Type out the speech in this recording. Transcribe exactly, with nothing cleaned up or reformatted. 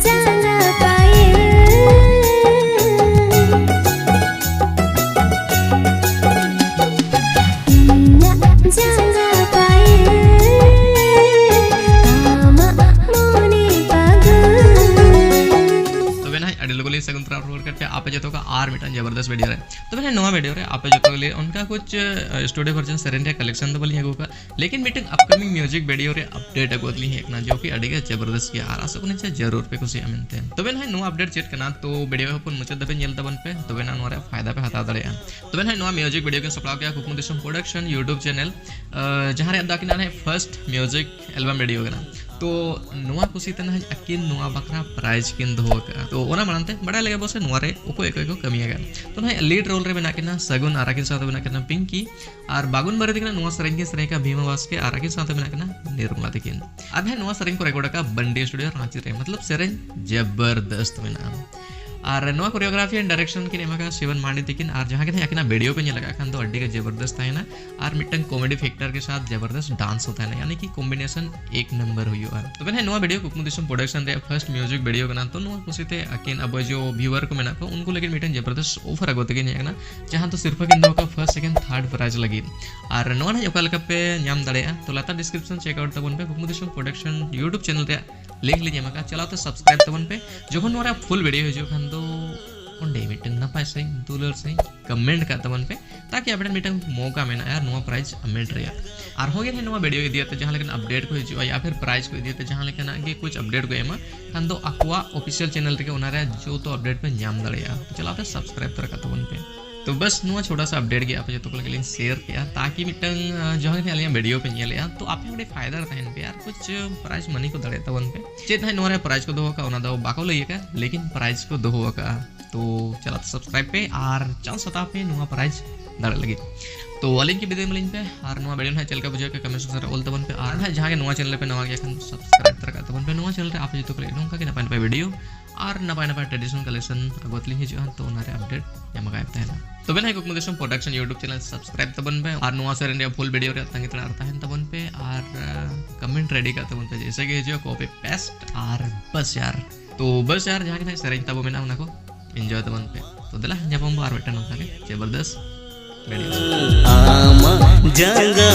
ᱡᱟᱸᱜᱟ ᱯᱟᱭᱮ, ᱤᱧᱟᱜ ᱡᱟᱸᱜᱟ ᱯᱟᱭᱮ, ᱟᱢᱟᱜ ᱢᱚᱱᱮ ᱯᱟᱜᱟᱹᱞ᱾ ᱛᱚᱵᱮ ᱱᱟᱦᱟᱜ ᱟᱹᱰᱤ ᱞᱚᱜᱚᱱ ᱞᱤᱧ ᱥᱟᱹᱜᱩᱱ ᱫᱟᱨᱟᱢ ᱨᱩᱣᱟᱹᱲ ᱠᱟᱛᱮ ᱟᱯᱮ ᱡᱚᱛᱚ ᱠᱚ ᱟᱨ ᱢᱤᱫᱴᱟᱝ ᱡᱚᱵᱚᱨᱫᱚᱥ video ᱨᱮ᱾ ᱛᱚᱵᱮ ᱱᱟᱦᱟᱜ ᱱᱚᱣᱟ video ᱨᱮ ᱟᱯᱮ ᱡᱚᱛᱚ ᱠᱚ ᱞᱟᱹᱜᱤᱫ ᱚᱱᱠᱟ ᱠᱩᱪ, ᱟ, studio version ᱥᱮᱨᱮᱧ ᱨᱮᱭᱟᱜ collection ᱫᱚ ᱵᱟᱹᱞᱤᱧ ᱟᱹᱜᱩ ᱟᱠᱟᱫ, ᱞᱮᱠᱤᱱ ᱢᱤᱫᱴᱟᱝ upcoming music video ᱨᱮ update ᱟᱹᱜᱩ ᱞᱤᱧ ᱦᱮᱡ ᱟᱠᱟᱱᱟ, ᱡᱚ ᱠᱤ ᱟᱹᱰᱤ ᱜᱮ ᱡᱚᱵᱚᱨᱫᱚᱥ ᱜᱮᱭᱟ᱾ ᱟᱨ ᱟᱥᱚᱜ ᱠᱟᱹᱱᱟᱹᱧ ᱪᱮ ᱡᱟᱹᱨᱩᱲ ᱯᱮ ᱠᱩᱥᱤᱭᱟᱜᱼᱟ ᱢᱮᱱᱛᱮ᱾ ᱛᱚᱵᱮ ᱱᱟᱦᱟᱜ ᱱᱚᱣᱟ update ᱪᱮᱫ ᱠᱟᱱᱟ, ᱛᱚ video ᱦᱚᱯᱚᱱ ᱢᱩᱪᱟᱹᱫ ᱫᱷᱟᱹᱵᱤᱡ ᱧᱮᱞ ᱛᱟᱵᱚᱱ ᱯᱮ, ᱛᱚᱵᱮ ᱱᱟᱦᱟᱜ ᱱᱚᱣᱟ ᱨᱮᱭᱟᱜ ᱯᱷᱟᱭᱫᱟ ᱯᱮ ᱦᱟᱛᱟᱣ ᱫᱟᱲᱮᱭᱟᱜᱼᱟ᱾ ᱛᱚᱵᱮ ᱱᱟᱦᱟᱜ ᱱᱚᱣᱟ music video ᱠᱤᱱ ᱥᱟᱯᱲᱟᱣ ᱠᱮᱜᱼᱟ ᱠᱩᱠᱢᱩ ᱫᱤᱥᱚᱢ production YouTube channel, ᱟ, ᱡᱟᱦᱟᱸ ᱨᱮᱭᱟᱜ ᱫᱚ ᱟᱹᱠᱤᱱᱟᱜ ᱱᱟᱦᱟᱜ first music album video ᱠᱟᱱᱟ᱾ ᱛᱚ ᱱᱚᱣᱟ ᱠᱩᱥᱤ ᱛᱮ ᱱᱟᱦᱟᱜ ᱟᱹᱠᱤᱱ ᱱᱚᱣᱟ ᱵᱟᱠᱷᱨᱟ prize ᱠᱤᱱ ᱫᱚᱦᱚ ᱟᱠᱟᱫᱼᱟ᱾ ᱛᱚ ᱚᱱᱟ ᱢᱟᱲᱟᱝ ᱛᱮ ᱵᱟᱲᱟᱭ ᱞᱮᱜᱮ ᱵᱚ ᱥᱮ ᱱᱚᱣᱟ ᱨᱮ ᱚᱠᱚᱭ ᱚᱠᱚᱭ ᱠᱚ ᱠᱟᱹᱢᱤ ᱟᱠᱟᱫᱼᱟ᱾ ᱛᱚ ᱱᱟᱦᱟᱜ lead role ᱨᱮ ᱢᱮᱱᱟᱜ ᱠᱤᱱᱟ ᱥᱟᱹᱜᱩᱱ ᱟᱨ ᱟᱹᱠᱤᱱ ᱥᱟᱶᱛᱮ ᱢᱮᱱᱟᱜ ᱠᱤᱱᱟ ᱯᱤᱝᱠᱤ, ᱟᱨ ᱵᱟᱜᱩᱱ ᱵᱟᱨᱤ ᱛᱟᱹᱠᱤᱱᱟᱜ ᱱᱚᱣᱟ ᱥᱮᱨᱮᱧ ᱠᱤᱱ ᱥᱮᱨᱮᱧ ᱟᱠᱟᱫᱼᱟ ᱵᱷᱤᱢᱟ ᱵᱟᱥᱠᱮ ᱟᱨ ᱟᱹᱠᱤᱱ ᱥᱟᱶᱛᱮ ᱢᱮᱱᱟᱜ ᱠᱤᱱᱟ ᱱᱤᱨᱢᱚᱞᱟ ᱛᱟᱹᱠᱤᱱ᱾ ᱟᱨ ᱱᱟᱦᱟᱜ ᱱᱚᱣᱟ ᱥᱮᱨᱮᱧ ᱠᱚ record ᱟᱠᱟᱫᱼᱟ ᱵᱟᱱᱰᱤ studio ᱨᱟᱺᱪᱤ ᱨᱮ, ᱢᱚᱛᱞᱚᱵ ᱥᱮᱨᱮᱧ ᱡᱚᱵᱚᱨᱫᱚᱥᱛ ᱢᱮᱱᱟᱜᱼᱟ᱾ ᱟᱨ ᱱᱚᱣᱟ choreography and direction ᱠᱤᱱ ᱮᱢ ᱟᱠᱟᱫᱼᱟ ᱥᱤᱵᱚᱱ ᱢᱟᱱᱰᱤ ᱛᱟᱹᱠᱤᱱ, ᱟᱨ ᱡᱟᱦᱟᱸ ᱜᱮ ᱱᱟᱦᱟᱜ ᱟᱹᱠᱤᱱᱟᱜ video ᱯᱮ ᱧᱮᱞ ᱟᱠᱟᱫ ᱠᱷᱟᱱ ᱫᱚ ᱟᱹᱰᱤ ᱜᱮ ᱡᱚᱵᱚᱨᱫᱚᱥᱛ ᱛᱟᱦᱮᱱᱟ᱾ ᱟᱨ ᱢᱤᱫᱴᱟᱝ comedy factor ᱠᱮ ᱥᱟᱛᱷ ᱡᱚᱵᱚᱨᱫᱚᱥᱛ dance ᱦᱚᱸ ᱛᱟᱦᱮᱱᱟ, ᱭᱟᱱᱤ ᱠᱤ combination ᱮᱠ ᱱᱚᱢᱵᱚᱨ ᱦᱩᱭᱩᱜᱼᱟ᱾ ᱛᱚᱵᱮ ᱱᱟᱦᱟᱜ ᱱᱚᱣᱟ video ᱠᱩᱠᱢᱩ ᱫᱤᱥᱚᱢ production ᱨᱮᱭᱟᱜ first music video ᱠᱟᱱᱟ, ᱛᱚ ᱱᱚᱣᱟ ᱠᱩᱥᱤ ᱛᱮ ᱟᱹᱠᱤᱱ ᱟᱵᱚ ᱡᱚ viewer ᱠᱚ ᱢᱮᱱᱟᱜ ᱠᱚ ᱩᱱᱠᱩ ᱞᱟᱹᱜᱤᱫ ᱢᱤᱫᱴᱟᱝ ᱡᱚᱵᱚᱨᱫᱚᱥᱛ offer ᱟᱹᱜᱩ ᱛᱮᱜᱮ ᱦᱮᱡ ᱟᱠᱟᱱᱟ, ᱡᱟᱦᱟᱸ ᱫᱚ ᱥᱤᱨᱯᱷᱟᱹ ᱠᱤᱱ ᱫᱚᱦᱚ ᱠᱟᱜᱼᱟ first second third prize ᱞᱟᱹᱜᱤᱫ᱾ ᱟᱨ ᱱᱚᱣᱟ ᱱᱟᱦᱟᱜ ᱚᱠᱟ ᱞᱮᱠᱟ ᱯᱮ ᱧᱟᱢ ᱫᱟᱲᱮᱭᱟᱜᱼᱟ, ᱛᱚ ᱞᱟᱛᱟᱨ description check out ᱛᱟᱵᱚᱱ ᱯᱮ, ᱠᱩᱠᱢᱩ ᱫᱤᱥᱚᱢ production YouTube channel ᱨᱮᱭᱟᱜ link ᱞᱤᱧ ᱮᱢ ᱟᱠᱟᱫᱼᱟ, ᱪᱟᱞᱟᱣ ᱛᱮ subscribe ᱛᱟᱵᱚᱱ ᱯᱮ᱾ ᱡᱚᱠᱷᱚᱱ ᱱᱚᱣᱟ ᱨᱮᱭᱟᱜ full video ᱦᱤᱡᱩᱜ ᱠᱷᱟᱱ ᱫᱚ ᱚᱸᱰᱮ ᱢᱤᱫᱴᱟᱝ ᱱᱟᱯᱟᱭ ᱥᱟᱺᱦᱤᱡ ᱫᱩᱞᱟᱹᱲ ᱥᱟᱺᱦᱤᱡ comment ᱠᱟᱜ ᱛᱟᱵᱚᱱ ᱯᱮ, ᱛᱟᱠᱤ ᱟᱯᱮ ᱴᱷᱮᱱ ᱢᱤᱫᱴᱟᱝ ᱢᱚᱣᱠᱟ ᱢᱮᱱᱟᱜᱼᱟ ᱱᱚᱣᱟ prize ᱦᱟᱢᱮᱴ ᱨᱮᱭᱟᱜ᱾ ᱟᱨᱦᱚᱸ ᱜᱮ ᱱᱚᱣᱟ video ᱤᱫᱤ ᱠᱟᱛᱮ ᱡᱟᱦᱟᱸ ᱞᱮᱠᱟᱱ update ᱠᱚ ᱦᱤᱡᱩᱜᱼᱟ ᱭᱟ ᱯᱷᱤᱨ prize ᱠᱚ ᱤᱫᱤ ᱠᱟᱛᱮ ᱡᱟᱦᱟᱸ ᱞᱮᱠᱟᱱᱟᱜ ᱜᱮ ᱠᱩᱪ update ᱠᱚ ᱮᱢᱟ ᱠᱷᱟᱱ ᱫᱚ ᱟᱠᱚᱣᱟᱜ official channel ᱨᱮᱜᱮ ᱚᱱᱟ ᱨᱮᱭᱟᱜ ᱡᱚᱛᱚ update ᱯᱮ ᱧᱟᱢ ᱫᱟᱲᱮᱭᱟᱜᱼᱟ᱾ ᱛᱚ ᱪᱟᱞᱟᱣ ᱛᱮ subscribe ᱛᱚᱨᱟ ᱠᱟᱜ ᱛᱟᱵᱚᱱ ᱯᱮ᱾ ᱛᱚ ᱵᱟᱥ ᱱᱚᱣᱟ ᱪᱷᱳᱴᱟ ᱥᱟ update ᱜᱮ ᱟᱯᱮ ᱡᱚᱛᱚ ᱠᱚ ᱞᱟᱹᱜᱤᱫ ᱞᱤᱧ share ᱠᱮᱜᱼᱟ, ᱛᱟᱠᱤ ᱢᱤᱫᱴᱟᱝ, ᱟᱸ, ᱡᱟᱦᱟᱸ ᱜᱮ ᱟᱹᱞᱤᱧᱟᱜ video ᱯᱮ ᱧᱮᱞᱮᱜᱼᱟ, ᱛᱚ ᱟᱯᱮ ᱚᱸᱰᱮ ᱯᱷᱟᱭᱫᱟ ᱨᱮ ᱛᱟᱦᱮᱱ ᱯᱮ ᱟᱨ ᱠᱩᱪ prize money ᱠᱚ ᱫᱟᱲᱮᱭᱟᱜ ᱛᱟᱵᱚᱱ ᱯᱮ᱾ ᱪᱮᱫ ᱦᱟᱸᱜ ᱱᱚᱣᱟ ᱨᱮ prize ᱠᱚ ᱫᱚᱦᱚ ᱠᱟᱜᱼᱟ, ᱚᱱᱟ ᱫᱚ ᱵᱟᱠᱚ ᱞᱟᱹᱭ ᱟᱠᱟᱫᱼᱟ, ᱞᱮᱠᱤᱱ prize ᱠᱚ ᱫᱚᱦᱚ ᱟᱠᱟᱫᱼᱟ᱾ ᱛᱚ ᱪᱟᱞᱟᱣ ᱛᱮ subscribe ᱯᱮ ᱟᱨ chance ᱦᱟᱛᱟᱣ ᱯᱮ ᱱᱚᱣᱟ prize ᱫᱟᱲᱮ ᱞᱟᱹᱜᱤᱫ᱾ ᱛᱚ ᱟᱹᱞᱤᱧ ᱜᱮ ᱵᱤᱫᱟᱹᱭ ᱢᱟᱞᱤᱧ ᱯᱮ, ᱟᱨ ᱱᱚᱣᱟ video ᱱᱟᱦᱟᱜ ᱪᱮᱫ ᱞᱮᱠᱟ ᱵᱩᱡᱷᱟᱹᱣ ᱠᱮᱫ comment section ᱨᱮ ᱚᱞ ᱛᱟᱵᱚᱱ ᱯᱮ, ᱟᱨ ᱱᱟᱦᱟᱜ ᱡᱟᱦᱟᱸ ᱜᱮ ᱱᱚᱣᱟ channel ᱨᱮ ᱯᱮ ᱱᱟᱣᱟ ᱜᱮᱭᱟ ᱠᱷᱟᱱ subscribe ᱛᱚᱨᱟ ᱠᱟᱜ ᱛᱟᱵᱚᱱ ᱯᱮ᱾ ᱱᱚᱣᱟ channel ᱨᱮ ᱟᱯᱮ ᱡᱚᱛᱚ ᱠᱚ ᱞᱟᱹᱜᱤᱫ ᱱᱚᱝᱠᱟ ᱜᱮ ᱱᱟᱯᱟᱭ ᱱᱟᱯᱟᱭ video ᱟᱨ ᱱᱟᱯᱟᱭ ᱱᱟᱯᱟᱭ traditional collection ᱟᱹᱜᱩ ᱛᱮᱞᱤᱧ ᱦᱤᱡᱩᱜᱼᱟ, ᱛᱚ ᱚᱱᱟ ᱨᱮ update ᱧᱟᱢ ᱟᱠᱟᱫ ᱛᱟᱦᱮᱱᱟ᱾ ᱛᱚᱵᱮ ᱱᱟᱦᱟᱜ ᱠᱩᱠᱢᱩ ᱫᱤᱥᱚᱢ production YouTube channel subscribe ᱛᱟᱵᱚᱱ ᱯᱮ, ᱟᱨ ᱱᱚᱣᱟ ᱥᱮᱨᱮᱧ ᱨᱮᱭᱟᱜ full video ᱨᱮᱭᱟᱜ ᱛᱟᱺᱜᱤ ᱛᱟᱲᱟᱜ ᱨᱮ ᱛᱟᱦᱮᱱ ᱛᱟᱵᱚᱱ ᱯᱮ, ᱟᱨ, ᱟᱸ, comment ready ᱠᱟᱜ ᱛᱟᱵᱚᱱ ᱯᱮ, ᱡᱮᱭᱥᱮ ᱜᱮ ᱦᱤᱡᱩᱜᱼᱟ copy paste, ᱟᱨ ᱵᱟᱥ ᱭᱟᱨ᱾ ᱛᱚ ᱵᱟᱥ ᱭᱟᱨ, ᱡᱟᱦᱟᱸ ᱜᱮ ᱱᱟᱦᱟᱜ ᱥᱮᱨᱮᱧ ᱛᱟᱵᱚ ᱢᱮᱱᱟᱜᱼᱟ, ᱚᱱᱟ ᱠᱚ ᱮᱱᱡᱚᱭ ᱛᱟᱵᱚᱱ ᱯᱮ᱾ ᱛᱚ ᱫᱮᱞᱟ, ᱧᱟᱯᱟᱢ ᱵᱚ ᱟᱨ ᱢᱤᱫᱴᱟᱝ ᱱᱚᱝᱠᱟ ᱜᱮ ᱡᱚᱵᱚᱨᱫᱚᱥ ᱵᱷᱤᱰᱤᱭᱳ᱾ ᱟᱢᱟᱜ ᱡᱟᱸᱜᱟ